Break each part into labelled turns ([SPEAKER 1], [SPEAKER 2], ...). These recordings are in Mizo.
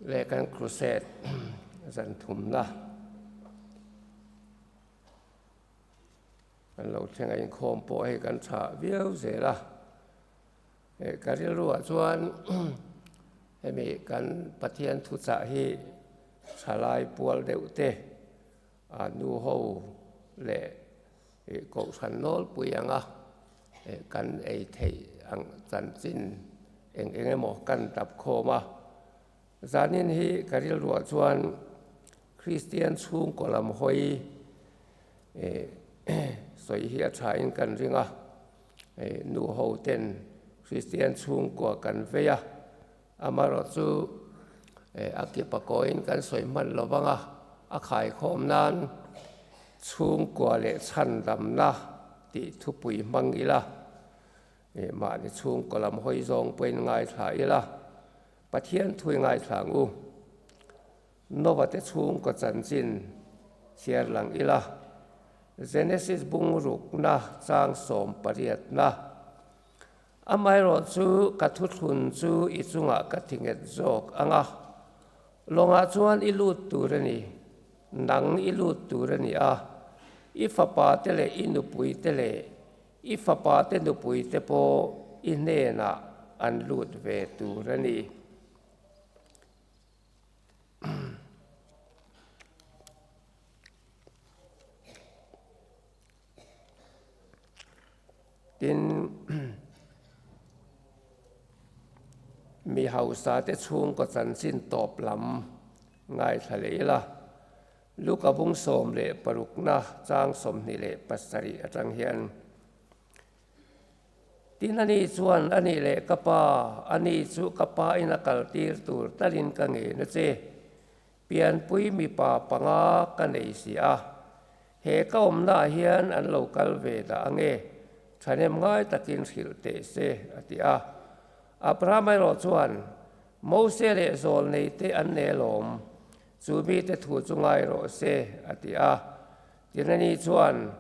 [SPEAKER 1] Le kan crusade zan thumna kan lo thleng a, inkhawm pawh hei kan tha viau zel a. Ka rilruah chuan hemi kan Pathian thuchah hi thalai pual deuh te a nu ho leh kohhran nawlpui anga kan ei theih ang chanchin eng eng emaw kan dap khawm a. Zanin hi ka rilruah chuan Kristian chhungkaw lam hawi sawi hi a thain kan ring a, nu ho ten Kristian chhungkua kan vei a, Amaherawhchu, a ke pakawiin kan sawi hman lo vang a, a khaikhawm nan chhungkua leh chhandamna tih thupui hmang ila, mahni chhungkaw lam hawi zawng pawhin ngaithla ila, Pathian thui ngaithla ang u. Nova te chhungkaw chanchin chhiar lang ila, Genesis bungrukna chang sawmpariatna, Amaherawh chu ka thuthlun chu i chungah ka ti nghet zawk ang a, lawngah chuan i lut tur a ni, nang i lut tur a ni a, i fapa te leh i nupui te leh i fapa te nupui te pawh i hnenah an lut ve tur a ni. Tin, mi hausa te chhungkaw chanchin tawp lam ngaithla leh ila, Luka bung 16na chang 27 atang hian, Tin, ani chuan, A nih leh ka pa, ani chu ka pa in a kaltir tur talin ka ngen a che. Pianpui mipa panga ka nei si a, he ka awmnaah hian an lo kal ve dah ange, thahnem ngai takin hrilh teh se, a ti a. Abraham erawh chuan, Mose leh zawlnei te an nei alawm, chu mite thu chu ngai rawh se, a ti a. Tirani chuan,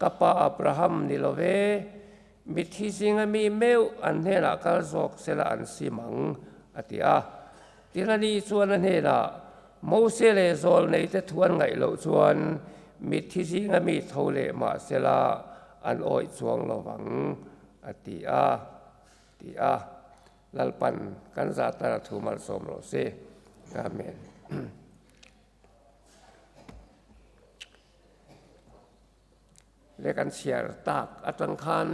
[SPEAKER 1] Ka pa Abraham ni lo ve, mitthi zinga mi meuh an hnenah kal zawk sela an sim ang, a ti a. Tirani chuan a hnenah, Mose leh zawlneite thu an ngaih loh chuan mitthi zinga mi tho leh mah sela an awih chuang lo vang, a ti a, ti a. Lalpan kan zah tara thu malsawm rawh se. Amen. Le kan chhiar tak atang khan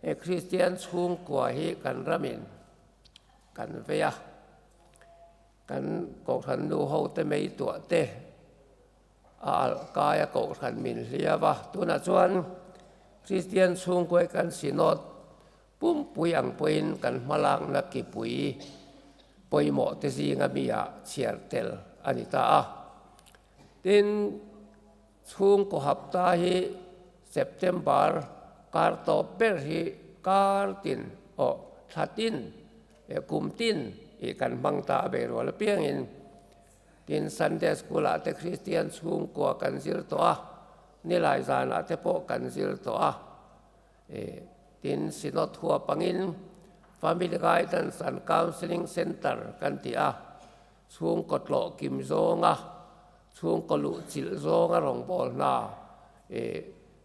[SPEAKER 1] he Kristian chhungkua hi kan ramin kan vei a, kan kohhran nu ho te mei tuah te a alh kai a kohhran min hliau a, tunah chuan Kristian chhungkua hi kan synod Pumpui ang pawhin kan hmalakna kipui pawimawh te zinga mi ah chhiar tel a ni ta a. Tin, chhungkaw hapta hi September kar tawp ber hi kar tin aw thla tin leh kum tin ih kan hmang ta a beirual apiangin. Tin, Sunday School ah te Kristian chhungkua kan zir tawh a, nilai zanah te pawh kan zir tawh a. Tin, Synod huap angin Family Guidance and Counselling Centre kan ti a, chhungkaw tlawh kim zawnga, chhungkaw luh chilh zawnga rawngbâwl hna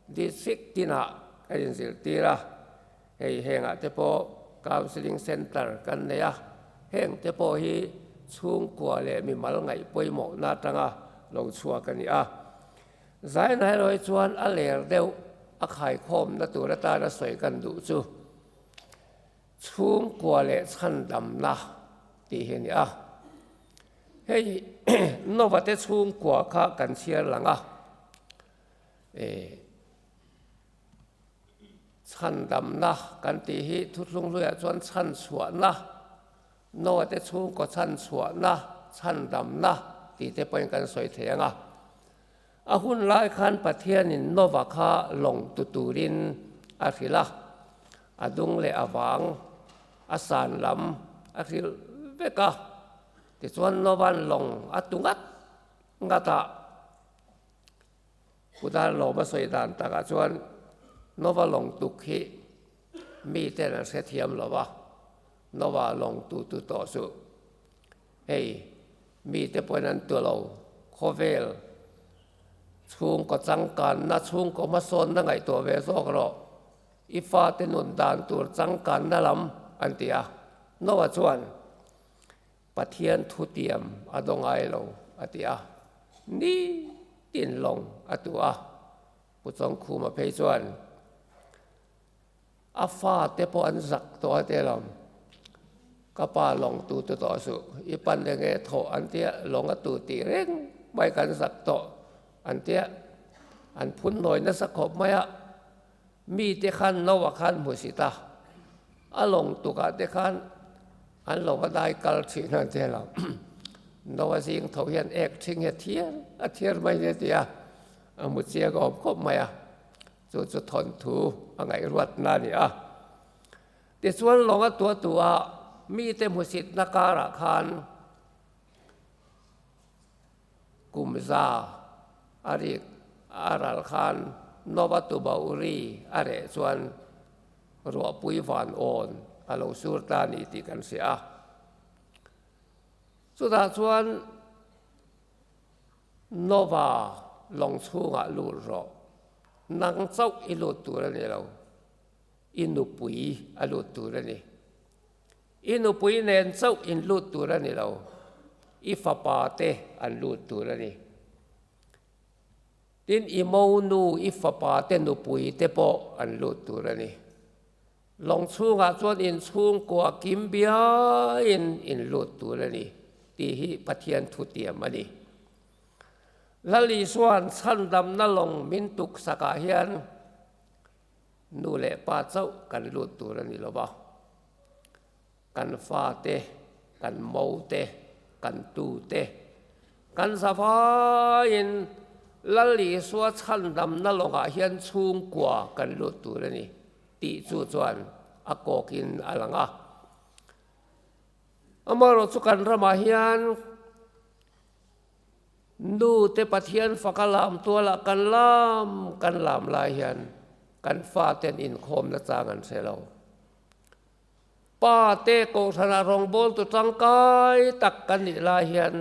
[SPEAKER 1] district tinah kan inzirtir a, hei hengah te pawh Counselling Centre kan nei a, heng te pawh hi chhungkua leh mimal ngaih pawimawhna atanga lo chhuak a ni a. Zaina erawh chuan a ler deuh a khaikhawmna tur atana sawi kan duh chu chhungkua leh chhandamna tih hi a ni a. Hei Nova te chhungkua kha kan chhiar lang a, chhandamna kan tih hi thuthlung hluiah chuan chhanchhuahna, Nova te chhungkaw chhanchhuahna, chhandamna tih te pawhin kan sawi thei ang a. A hun lai khan Pathianin Nova kha lawng tu turin a hrilh a, a dung leh a vang, a san lam a hrilh vek a. Tichuan Nova'n lawng a tu ngat ngat a, Putar lawm a sawi dan takah chuan Nova lawng tuk hi miten an hrethiam lo va, Nova lawng tu tu tawh suh. Hei, mite pawhin an tu lo, khawvel chhungkaw changkanna, chhungkaw hmasawnna ngaihtuah ve zawk rawh, i fate nun dan tur changkanna lam an ti a. Noah chuan Pathian thutiam a daw ngai lo a ti a, nitin lawng a tu a. Pu Chawngkhuma phei chuan a fate pawh an zak tawh a ti alawm, ka pa lawng tu tu tawh suh, i pan eng nge thawh an tia, lawng a tu tih reng mai kan zak tawh an tia, an phun nawi nasa khawp mai a, mite khan Noah khan hmu si ta, a lawng tukah te khan an lo va dai kal thin an ti alawm, Noah zing tho hian ek thing hi a thiar a thiar mai nia ti a. A mu chiang awm khawp mai a, chu chu thawnthu a ngaihruatna a ni a. Tichuan lawng a tuah tuah a, mite hmusitna karah khan kum za a rik a ral khan Nova Tubauri a reh chuan ruahpui van awn a lo sur ta a ni tih kan hria a. Chutah chuan Nova lawng chhungah lut rawh. Nang chauh i lut tur a ni lo, i nupui a lut tur a ni. I nupui nen chauh in lut tur a ni lo, i fapa te an lut tur a ni. Tin, i monu, i fapa te nupui te pawh an lut tur a ni. Lawng chhungah chuan inchhungkua kim biaiin in lut tur a ni tih hi Pathian thutiam a ni. Lal Isua'n chhandamna lawng min tuk sakah hian nu leh pa chauh kan lut tur a ni lo va, kan fate, kan mote, kan tute, kan zavaiin Lal Isua chhandamna lawngah hian chhungkua kan lut tur a ni. Tih chu chuan a kawkin a lang a. Amaherawh chu kan ramah hian nu te Pathian faka lam tualah kan lam kan lam lai hian kan faten inkhawmna chang an hre lo. Pa te kohhranah rawngbawltu tangkai tak kan nih lai hian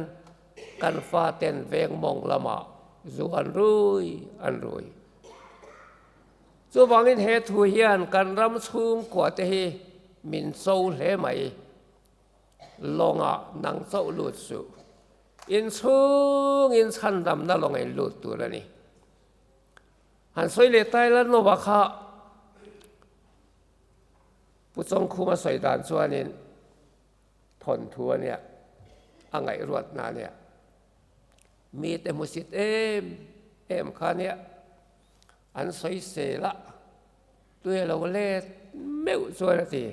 [SPEAKER 1] kan faten veng mawng lamah zu an rui an rui. Chuvangin he thu hian kan ram chhungkua te hi min cho hle mai. Lawngah nang chauh lut suh. Inchhungin chhandamna lawng in lut tur a ni. Han sawi leh ta ila Nova kha Pu Chawngkhuma sawi dan chuanin thawnthu a nia, a ngaihruatna a nia. Mite hmusit em em kha a nia. An sawi sel a, tui a lo let meuh chuan a ti.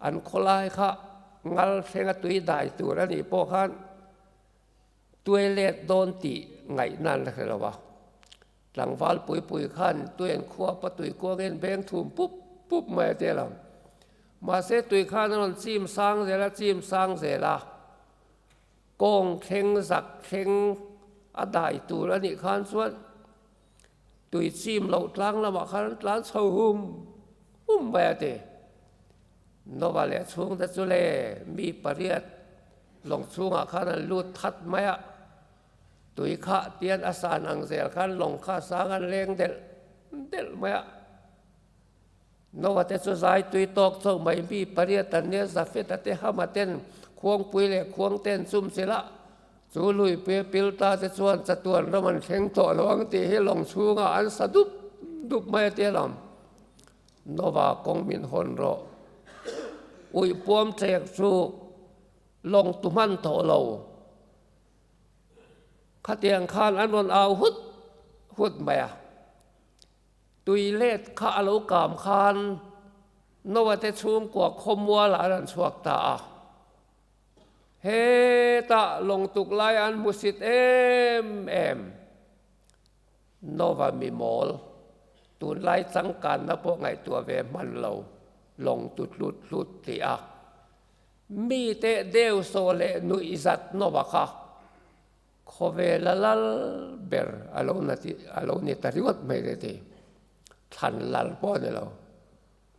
[SPEAKER 1] An khawlai kha ngal thlenga tui dai tur a nih pawh khan tui let dawn tih ngaihna an la hre lo va. Tlangval pui pui khan tui an khuap a, tui kuangin beng thum pup pup mai a ti a lo. Mahse tui khan a rawn chim sang zel a, chim sang zel a. Kawng thleng zak thleng a dai tur a nih khan chuan tui chim loh tlang lamah khan an tlan chho hum hum mai a ti. Nova leh chhungte chu le mi pariat lawng chhungah khan an lut that mai a, tui kha tian a san ang zel khan lawng kha sang an leng delh delh mai a. Noah te chu zai tui tawk chauh mai mi pariat an nia Zafeta te Hama ten khuangpui leh khuang ten chum chilh a, chu luipui a pil ta te chuan chatuan ram an thleng tawh lo ang tih hi lawng chhungah an sa dup dup mai a tia lam. Noah kawng min hawn rawh. Uih puam ṭek chu lawng tu hman tawh lo. Khatiang khan an rawn au hut hut mai a. Tui let kha a lo kam khan Noah te chhungkua khawmualah an rawn chhuak ta a. Hetah lawngtuk lai an hmusit em em. Noah mi mawl, tunlai changkanna pawh ngaihtuah ve hman lo, lawng tu tlut tlut ti a. Mite deuhsawh leh nuihzat Noah kha Khawvel a lal ber a lo na tih a lo ni ta ringawt mai le ti. Thlan lal pawh a ni lo,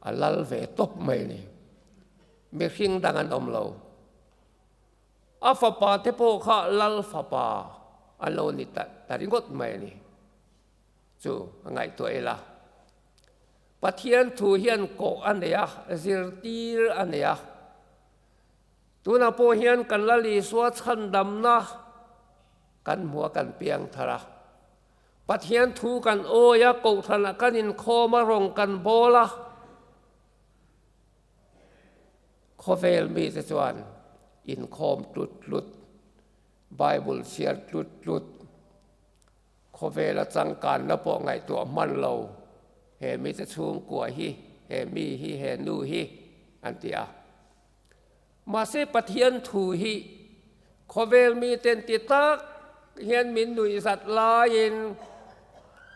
[SPEAKER 1] a lal ve tawp mai a ni. Mihring dang an awm lo. A fapa te pawh kha lal fapa an lo ni ta ringawt mai a ni. Chu a ngaihtuah ila. Pathian thu hian kawh a nei a, zirtir a nei a. Tunah pawh hian kan Lal Isua chhandamna kan hmu a, kan piang thar a. Pathian thu kan awi a, kohhranah kan inkhawm a, rawng kan bawl a. Khawvel mite chuan inkhawm tlut tlut, Bible chhiar tlut tlut, khawvela changkanna pawh ngaihtuah hman lo, he mite chhungkua hi, he mi hi, he nu hi an ti a. Mahse Pathian thu hi khawvel miten ti tak hian min nuihzat laiin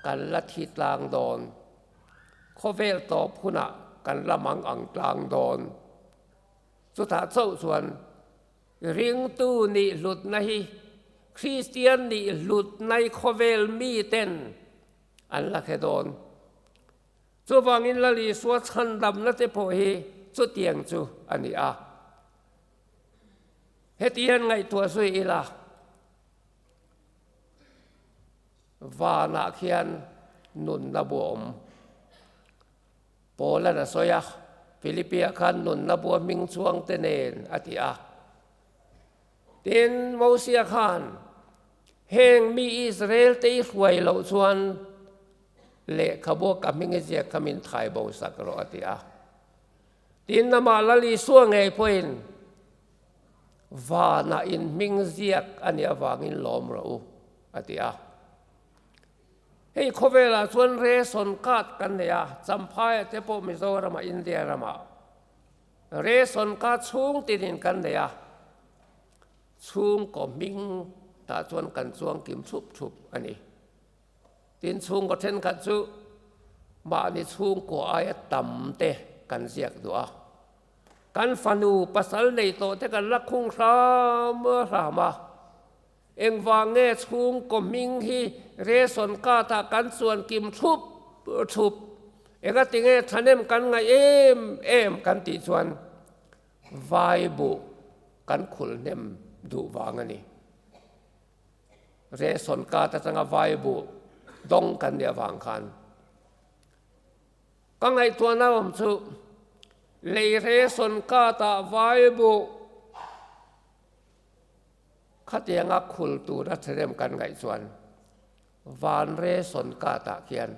[SPEAKER 1] kan la thi tlang dawn. Khawvel tawp hunah kan la mang ang tlang dawn. Chutah chauh chuan ringtu nih hlutna hi Kristian nih hlutnai khawvel miten an la hre dawn. Chuvangin Lal Isua chhandamna te pawh hi chutiang chu a ni a. Heti hian ngaihtuah zui ila, vanah khian nunna bu a awm. Paul-a'n a sawi a, Philippi-ah khan nunna bu a hming chuang te nen a ti a. Tin, Mosia khan heng mi Israel te i hruai loh chuan lehkhabu a ka hming i ziak kha min thai bo sak rawh a ti a. Tin, amah Lal Isua ngei pawhin vanah in hming ziak a nih avangin lawm rawh u a ti a. Hei khawvelah chuan ration card kan nei a, Champhaiah te pawh Mizoramah India ramah ration card chhung tinin kan nei a, chhungkaw hming tah chuan kan chuang kim thup thup a ni. Tin chhungkaw thenkhat chu mahni chhungkaw aia tam te kan ziak duh a, kan fanu pasal nei tawh te kan la khung hram hram a. Engvang nge chhungkaw hming hi ration card ah kan chuan kim thup thup? Engati nge thahnem kan ngaih em em kan tih chuan vai buh kan khul hnem duh vang a ni. Ration card atanga vai buh dawng kan nih avang khan ka ngaihtuahna awm chu lei ration card ah vai buh Khatianga khul tura therem kan ngaih chuan van ration card ah khian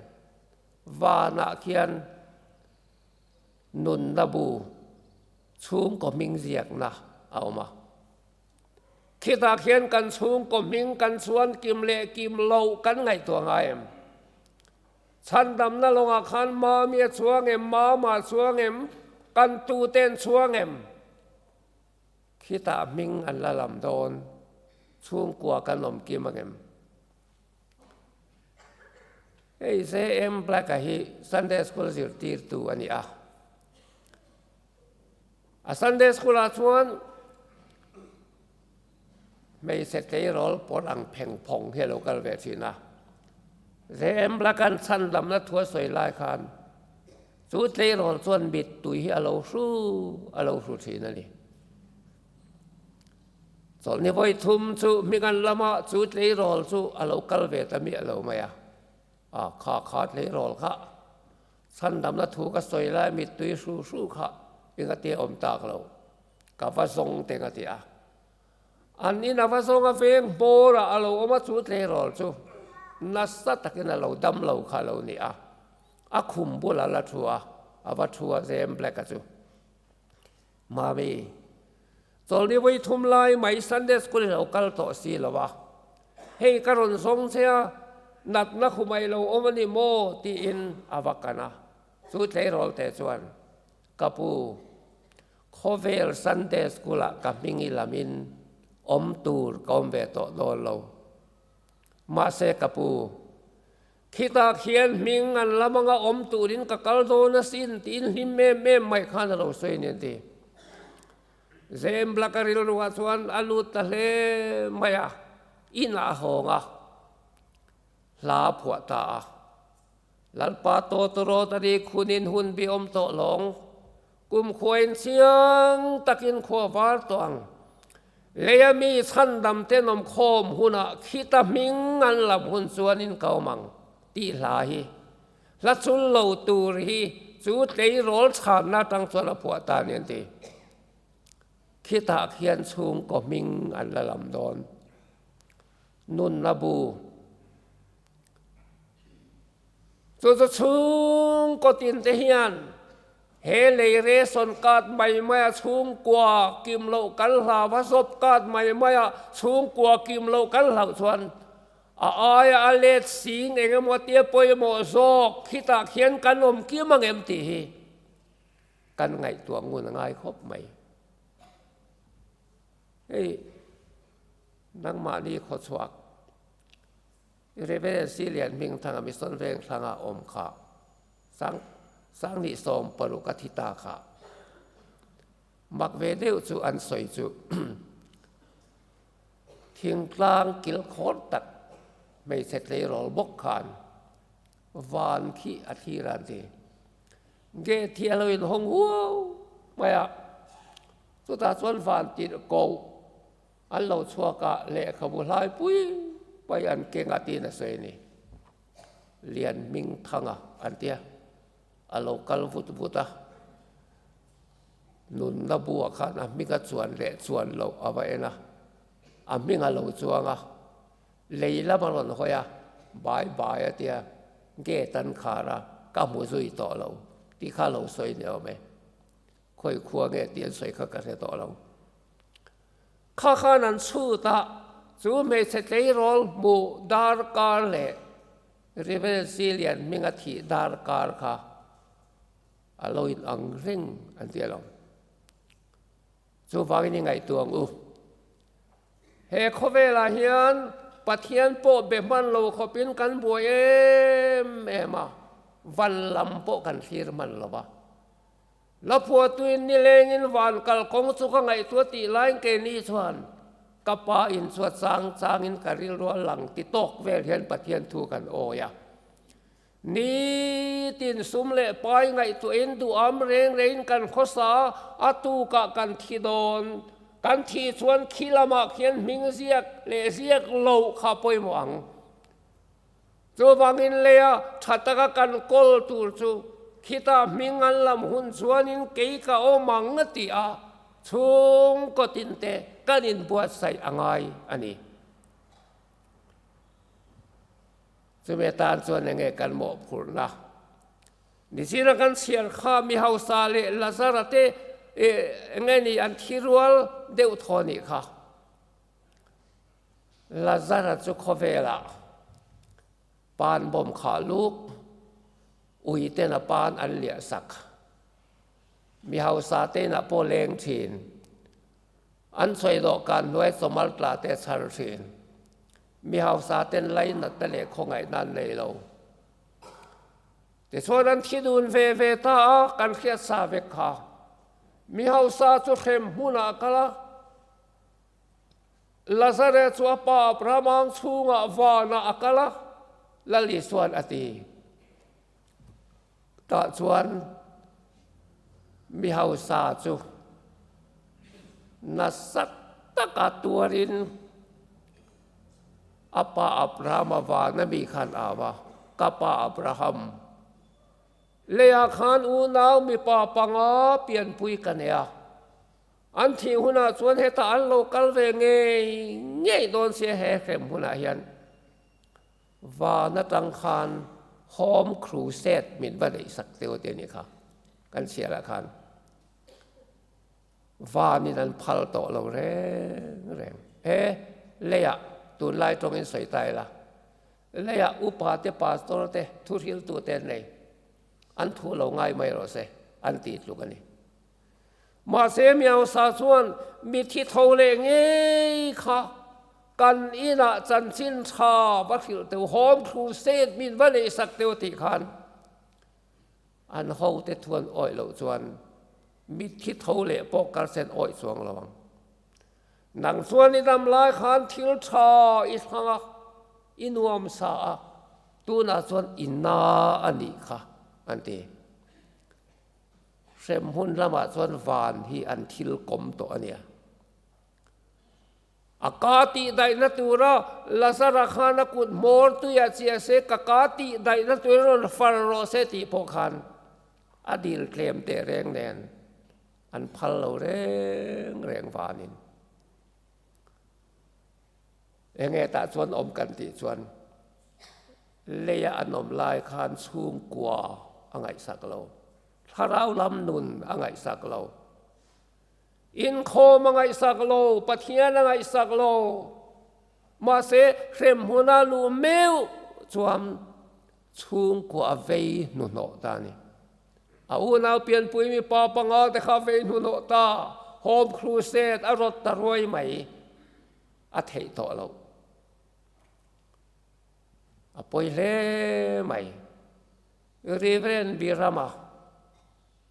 [SPEAKER 1] vanah khian nunna bu chhungkaw hming ziakna a awm a. Khitah khian kan chhungkaw hming kan chuan kim leh kim loh kan ngaihtuah ngai em? Chhandamna lawngah khan Mami a chuang em, Mama a chuang em, kan tute an chuang em? Khitah hming an la lam dawn, chhungkua kan awm kim ang em? Hei JM Black-a hi Sunday School zirtirtu a ni a. A Sunday School-ah chuan hmeichhe tleirawl pawr ang pheng phawng hi a lo kal ve thin a. JM Black-a'n chhandamna thu a sawi lai khan Chu tleirawl chuan mittui hi a lo hru a lo hru thin a ni. Chawlhni vawi thum chu hmingan lama chu tleirawl chu a lo kal ve ta miah lo mai a. A kha kha tleirawl kha chhandamna thu ka sawi lai mittui hru hru kha engati a awm tak lo, ka va zawng teng a ti a. An in a va zawng a veng bawrah a lo awm a, chu tleirawl chu nasa takin a lo dam lo kha a lo ni a. A khum bulah la thu a, a va thu a Zem Black-a chu. Mami, chawlhni vawi thum lai mai Sunday School i lo kal tawh si lo a, hei ka rawn zawng che a, natna khumai lo awm a ni maw? tiin a va kan a. Chu tleirawl te chuan, Ka pu, khawvel Sunday School-ah ka hming i lamin awm tur ka awm ve tawh dawn lo. Mahse ka pu, khitah khian hming an lam anga awm turin ka kal dawn asin tiin hlim em em mai khan a lo sawi nen ti. Zembla ka rilruah chuan a lut ta hle mai a, inah a hawng a, hla a phuah ta a. Lalpa tawtawrawt a ri khunin hun bi awm tawh lawng, kum khuain chiang takin khua var tawh ang. Leia mi chhandam tenawm khawm hunah khita hming an lam hun chuanin ka awm ang tih hla hi hla chul lo tur hi chu tleirawl chhanna atang chuan a phuah ta a ni an ti. Khitah khian chhungkaw hming an la lam dawn. Nunna bu Chu chu chhungkaw tin te hian he lei ration card mai maia chhungkua kim loh kan hlau a, job card mai maia chhungkua kim loh kan hlauh chuan a aia a let sing eng emaw tia pawimawh zawk khitah khian kan awm kim ang em tih hi kan ngaihtuah ngun a ngai khawp mai. Hei nangmahni khawchhuak. Reverend Silian Hmingthanga Mission Vengthlanga awm kha sang sanghnih 16 a thi ta kha mak ve deuh chu an sawi chu thingtlang kilkhawr tak hmeichhe tleirawl bawk khan van khi a thlir a an ti. Gate hi a lo inhawng huau mai a, chutah chuan van tirh koh An lo chhuak a, lehkhabu hlai pui pui an keng a tiin a sawi a ni. Lian hming thang a an ti a, a lo kal vut vut a. Nunna buah khan a hming a chuan leh chuan loh a va en a, a hming a lo chuang a, lei lam a rawn hawi a, bai bai a ti a, gate an khar a, ka hmu zui tawh lo tih kha a lo sawi ni awm e. Khawi khua nge tih an sawi kha ka hre tawh lo. Kha khan an chhut a, chu hmeichhe tleirawl hmuh darkar leh Reverend Silian hminga thih darkar kha a lo in ang reng an ti alawm. Chuvangin i ngaihtuah ang u. He khawvelah hian Pathian pawh be hman lo khawpin kan buai em em a, van lam pawh kan thlir hman lo va. La phuahtuin nilengin van kalkawng chu ka ngaihtuah tih laiin keini chuan ka pa in chu a chang changin ka rilru a lang ti tawk vel hian Pathian thu kan awi a. Nitin sum leh pai ngaihtuahin duham reng rengin kan khawsa a, a tukah kan thi dawn. Kan thih chuan khi lamah khian hming ziak leh ziak loh kha pawimawh ang. Chuvangin leia tha taka kan kawl tur chu khitah hming an lam hun chuanin kei ka awm ang a ti a, chhungkaw tinte kan inbuatsaih a ngai a ni. Chumi atan chuan enge kan mawhphurhna? Nichina kan chhiar kha mi hausa leh Lazara te enge ni an thi rual deuh thaw nih kha. Lazara chu khawvelah pan bawm khah luk, ui ten a pan an liah sak. Mi hausa te inah pawh leng thin. An sawi dawhkan hnuai chawmal tla te a chhar thin. Mi hausa ten lainatna leh khawngaihna an nei lo. Tichuan an thi dun ve ve ta a, kan hriat sa vek kha. Mi hausa chu hrem hmunah a kal a. Lazare chu a pa Abrahamang chhungah vanah a kal a, Lal Isuan a ti. Tah chuan mi hausa chu nasa taka tuarin a pa Abrahama vana mi khan a au a, Ka pa Abraham, leiah khan unau mipa panga pianpui ka nei a, An thih hunah chuan hetah an lo kal ve ngei ngei dawn sia he hrem hunah hian van atang khan Home Crusade min va neih sak teu te anih kha kan chhiarah khan vanin an phal tawh lo reng reng he leiah tunlai tawngin sawi ta ila leiah upa te pastor te thuhriltu te an nei an thu lo ngai mai rawh se an tih tluk a ni. Mahse Miausa chuan mithi tho leh ngei kha kan inah chanchin tha va hrilh teu, home crusade min va neih sak teu tih khan an hote thu an awih loh chuan mithi tho leh pawh kalsen awih chuang lo ang. Nang chuan i dam lai khan thil tha i thlang a, i nuam sa a, tunah chuan i na a nih kha an ti. Hrem hmun lamah chuan van hi an thil kawm tawh a nia. A ka tihdaihna tura Lazara khan a kut hmawr tuiah chiah se, ka ka tihdaihna turin rawn far rawh se tih pawh khan a dil tlem teh reng nen an phal lo reng reng vanin. Enge tah chuan awm kan tih chuan leia an awm lai khan chhungkua a ngaihsak lo, thlarau lam nun a ngaihsak lo. Inkhawm a ngaihsak lo, Pathian a ngaihsak lo. Mahse, hremhmuna luh meuh chuan chhungkua a vei hnuhnawh ta a ni. A unau pianpui mipa panga te kha vei hnuhnawh ta, Home Crusade a rawt ta ruai mai a theih tawh loh. A pawi hle mai. Reverend Birama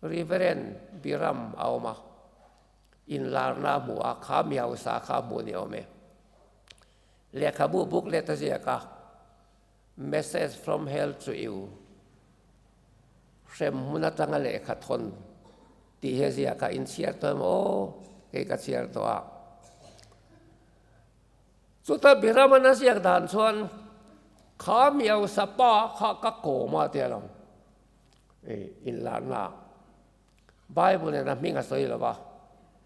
[SPEAKER 1] Reverend Biram a awm a, inlarna a hmu a, kha mi hausa kha a hmu ni awm e. Lehkhabu booklet a ziak a, Message from Hell to You, Hrem hmun atanga lehkha thawn tih hi a ziak a, in chhiar tawh em aw? Kei ka chhiar tawh a. Chuta Biraman a ziak dan chuan, Kha mi hausa pa kha ka kawm a tia lo. Inlarna Bible in a hming a sawi lo va,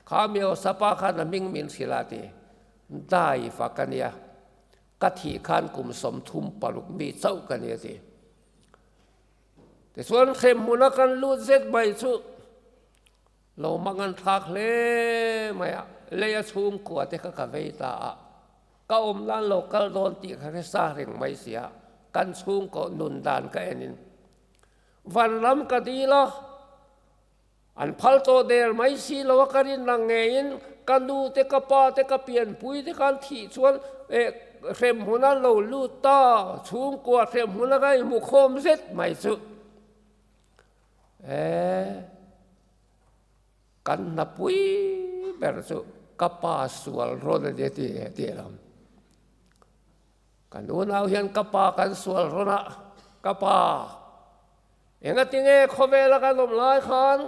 [SPEAKER 1] kha mi Osapa khan a hming min hrilh a ti, Dai fak a nia, ka thih khan kum 36 mi chauh ka ni a ti. Tichuan hremhmuna kan lut zet mai chu lo hmang an thlak hle mai a, lei a chhungkua te kha ka vei ta a, ka awm nan lo kal dawn tih ka hre sa reng mai si a, kan chhungkaw nun dan ka en in Vanram ka dil a, an phal tawh der mai si lo a, ka rin ang ngeiin ka nu te ka pa te ka pianpui te khan thih chuan eh hremhmun a lo lut ta, chhungkua hremhmun a ka inhmu khawm zet mai chu eh kan hnapui ber chu ka pa sual rawn a nia tih a lo. Kan unau hian ka pa kan sual rawn a, ka pa, engatinge khawvela kan awm lai khan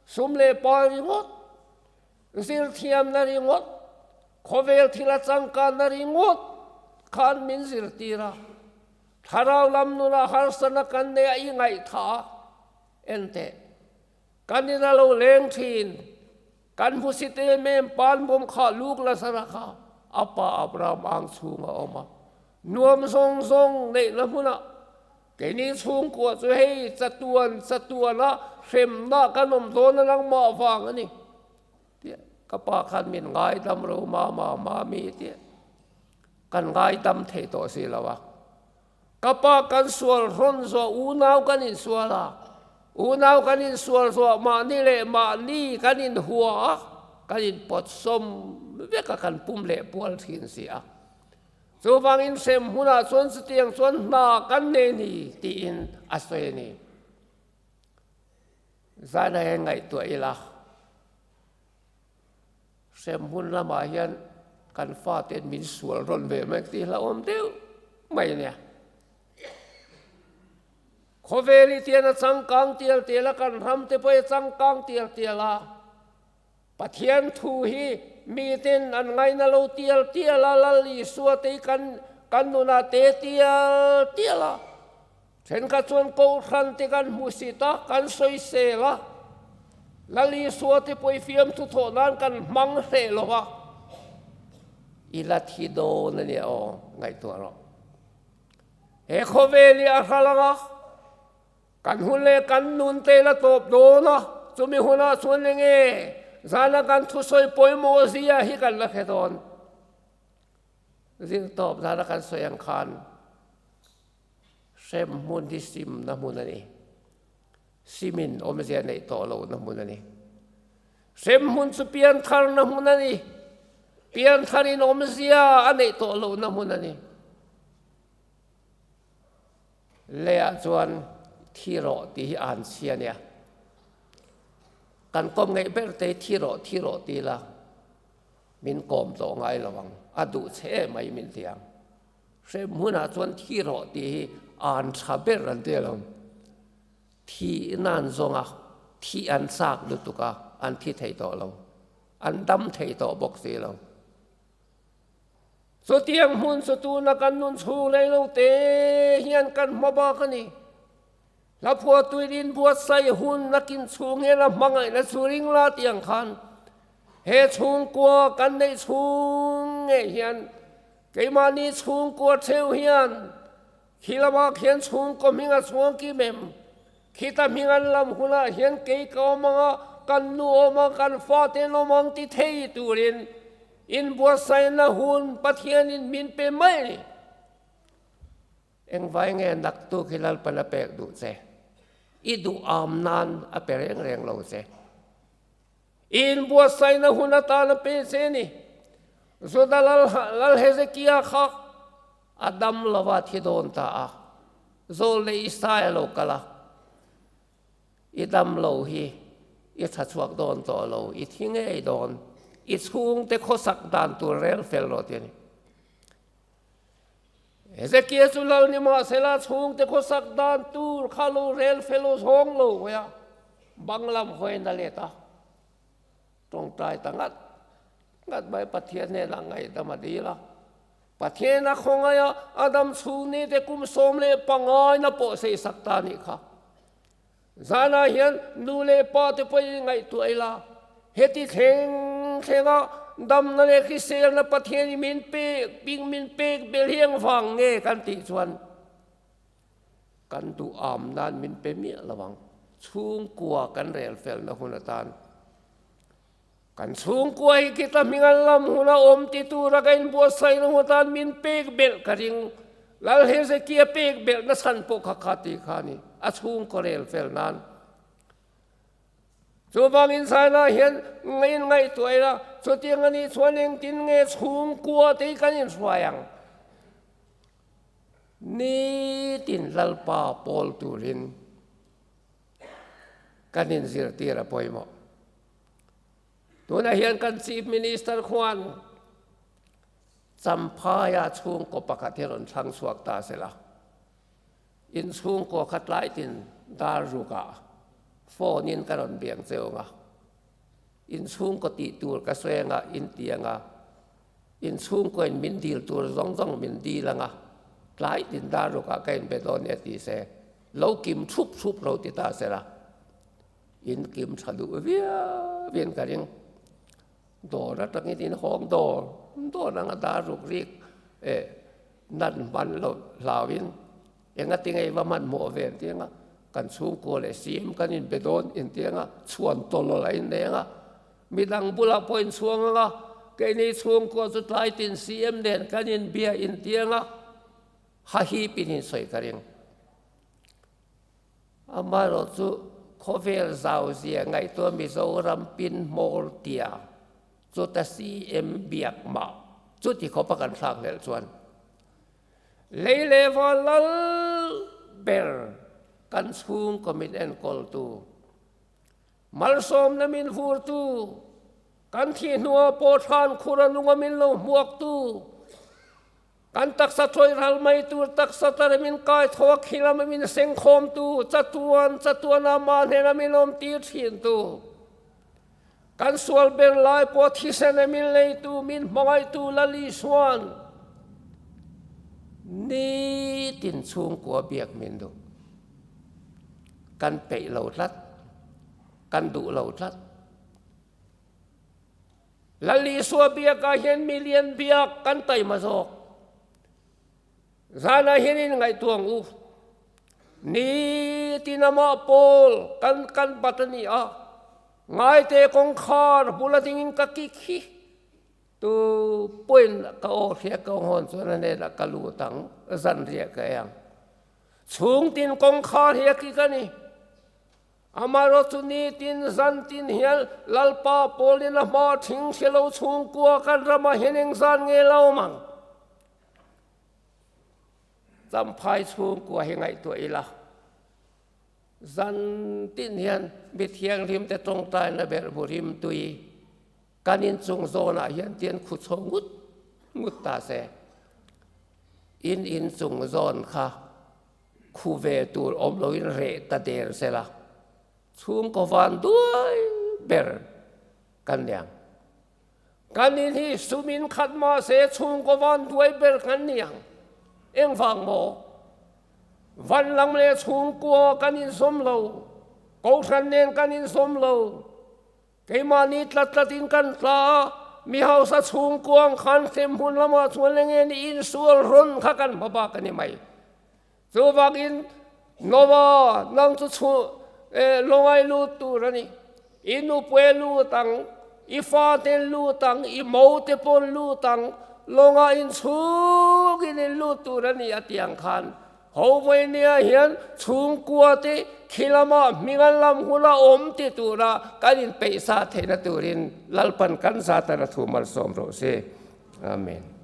[SPEAKER 1] sum leh pai ringawt, zirthiamna ringawt, khawvel thila changkanna ringawt khan min zirtir a, thlarau lam nunah harsatna kan nei a i ngaihthah a, enteh, kan ina lo leng thin. Kan hmusit em em pan bawm kha Luke Lazara kha a pa Abraham ang chhung a awm a, nuam zawng zawng neihna hmunah keini chhungkua chu hei chatuan chatuana hremna kan awm dawn a nangmah vang a ni tia ka pa khan min ngaidam ro mama mami tia kan ngaidam thei tawh si lo a. Ka pa kan sual hrawn zawh unau kan insual a, unau kan insual zawh mahni leh mahni kan inhua a, kan inpawtsawm vek a, kan pum leh pual thin si a. Chuvangin hrem hunah chuan chutiang chuan hna kan nei ni tiin a sawi a ni. Zana hian ngaihtuah ila, Hrem hmun lamah hian kan fate'n min sual rawn ve mai tih hlauhawm deuh mai a nia. Khawvel hi tian a changkang tial tial a, kan ram te pawh hi a changkang tial tial a. Pathian thu hi miten an ngaina lo tial tial a, Lal Isua te hi kan kan nunah te tial tial a. Thenkhat chuan Kohhran te kan hmusit a, kan sawisel a, Lal Isua te pawh i fiamthu thawh nan kan hmang hreh lo a, i la thi dawn a nia aw, ngaihtuah rawh. He khawvel hi a hral ang a, kan hun leh kan nun te la tawp dawn a, chumi hunah chuan enge zana kan thusawi pawimawh zia hi kan la hre dawn. Zirtawp zana kan sawi ang khan Hrem hmun hi simna hmun a ni. Simin awmzia neih tawh lohna hmun a ni. Hrem hmun chu piantharna hmun a ni. Piantharin awmzia a neih tawh lohna hmun a ni. Leiah chuan thi rawh tih hi a han chhia nia. Kan kawm ngeih ber te hi thi rawh, thi rawh ti ila min kawm tawh ngai lo ang. A duh che em mai min ti ang. Hrem hmunah chuan thi rawh tih hi an tha ber an ti alawm. Thi nan zawnga thi an chak lutuk a, an thi thei tawh lo. An dam thei tawh bawk si lo. Chutiang hmun chu tuna kan nun chhung lei lo te hian kan hma bak a ni. Hlaphuah tuin inbuatsaih hun nakin chhung hian a hmangaihna chu ring la tih ang khan he chhungkua kan neih chhung ngei hian keimahni chhungkua theuh hian khi lamah khian chhungkaw hming a chuang kim em? Khita hming an lam hunah hian kei ka awm ang a, kan nu awm ang, kan fate an awm ang ti thei turin inbuatsaihna hun Pathianin min pe mai a ni. Engvai nge naktuk hi Lalpan a pek duh che? I duh am nan a pe reng reng lo che. I inbuatsaihna hun atan a pe che a ni. Juda Lal Hezekia kha a dam lova thi dawn ta a, Zawl leh Isaia lo kal a, I dam lo hi i tha chhuak dawn tawh lo, i thi ngei dawn, i chhungte khawsak dan tur rel fel rawh ti a ni. Hezekia chu lal ni mahsela chhungte khawsak dan tur kha lo rel fel aw zawng lo hawi a, bang lam hawiin a let a, tawngtai ta ngat ngat mai Pathian hnenah ngaihdam a dil a. Pathian a khawngaih a, a dam chhung ni te kum 15 na pawh sei sak ta nih kha. Zanah hian nu leh pa te pawhin ngaihtuah ila, heti thleng thlenga damna leh hriselna Pathian i min pek bing min pek bel hi engvang nge kan tih chuan kan duh am nan min pe miah lo ang. Chhungkua kan rel felna hun atan kan chhungkua hi khita hming an lam huna awm ti tura ka inbuatsaihna hun atan min pek belh ka ring. Lal Hezekia pek belh na chhan pawh kha kha tih kha a ni, a chhungkaw rel fel nan. Chuvangin China hian in ngaihtuah ila, chutiang a nih chuan engtin nge chhungkua te hi kan inhruai ang? Nitin Lalpa pawl turin kan inzirtir a pawimawh. Tunah hian kan Chief Minister khuan Champhaia chhungkaw pakhat hi rawn thlang chhuak ta sela, in chhungkaw kha tlaitin dar rukah phone in ka rawn biang cheu ang a, in chhungkaw tih tur ka sawi ang a, in ti ang a, in chhungkaw in min dil tur zawng zawng min dil ang a, tlaitin dar rukah ka inbe dawn nia ti se, lo kim thup thup lo ti ta sela. In kim tha duh viau in ka ring. Dawr atangin in hawng dawr dawr anga dar ruk rik eh nan hman lo hlauin engati ngei va hmanhmawh ve an ti anga kan chhungkua leh CM kan inbe dawn in ti anga chhuan tawlawl a innei anga midang bulah pawh inchhuang anga keini chhungkua chu tlai tin CM nen kan inbia in ti anga hahipin insawi ka ring. Amaherawh chu khawvel zau zia ngaihtuah Mizoram pin hmawr tia chuta CM biak mah chuti khawpa kan thlak hlelh chuan lei leh va lal ber kan chhungkaw min enkawltu malsawmna min vurtu kan thih hnuah pawh thlan khur a nunga min lo hmuaktu Kan taksa thawi ral mai tur taksa tar min kai tho a khi lama min seng khawm tu chatuan chatuan a mah hnena min awm tir thin tu kan sual ber lai pawh thisen a min lei tu min hmangaih tu Lal Isuan nitin chhungkua biak min duh kan peih lo tlat kan duh lo tlat. Lal Isua biakah hian milian biak kan taima zawk. Zanah hian in ngaihtuah ang u. Nitin amah pawl kan kan bat a ni a, ngaite kawngkhar bula dingin ka kik hi tu pawhin ka aw hria ka hawn chuan a hnenah ka lut ang, zanriah ka ei ang. Chhungtin kawngkhar hi a kik a ni. Amaherawh chu nitin zantin hian Lalpa pawlin a hma thing hre lo chhungkua kan ramah hian engzan nge la awm ang? Champhai chhungkua hi ngaihtuah ila, zantin hian mi thianghlim te tawngtaina ber burim tui kan inchung zawnah hian tian khu chho ngut ngut ta se, in inchung zawn kha Khu ve tur awm loin reh ta der sela, chhungkaw van duai ber kan ni ang. Kan in hi sumin khat mahse chhungkaw van duai ber kan ni ang. Engvang maw? Van lam leh chhungkua kan inzawm lo, Kohhran nen kan inzawm lo. Keimahni tlat tlatin kan tla a, mi hausa chhungkua ang khan hremhmun lamah chuan enge ni insual rawn kha kan hma bak a ni mai. Chuvangin Noah nang chu chhu lawngai lut tur a ni. I nupui lut ang, i fate lut ang, i mote pawn lut ang, lawngah inchhungin in lut tur a ni a ti ang khan ho vawinia hian chhungkua te khi lamah hming an lam huna awm ti tura kan inpeihsa theihna turin Lalpan kan zatan a thu malsawm rawh se. Amen.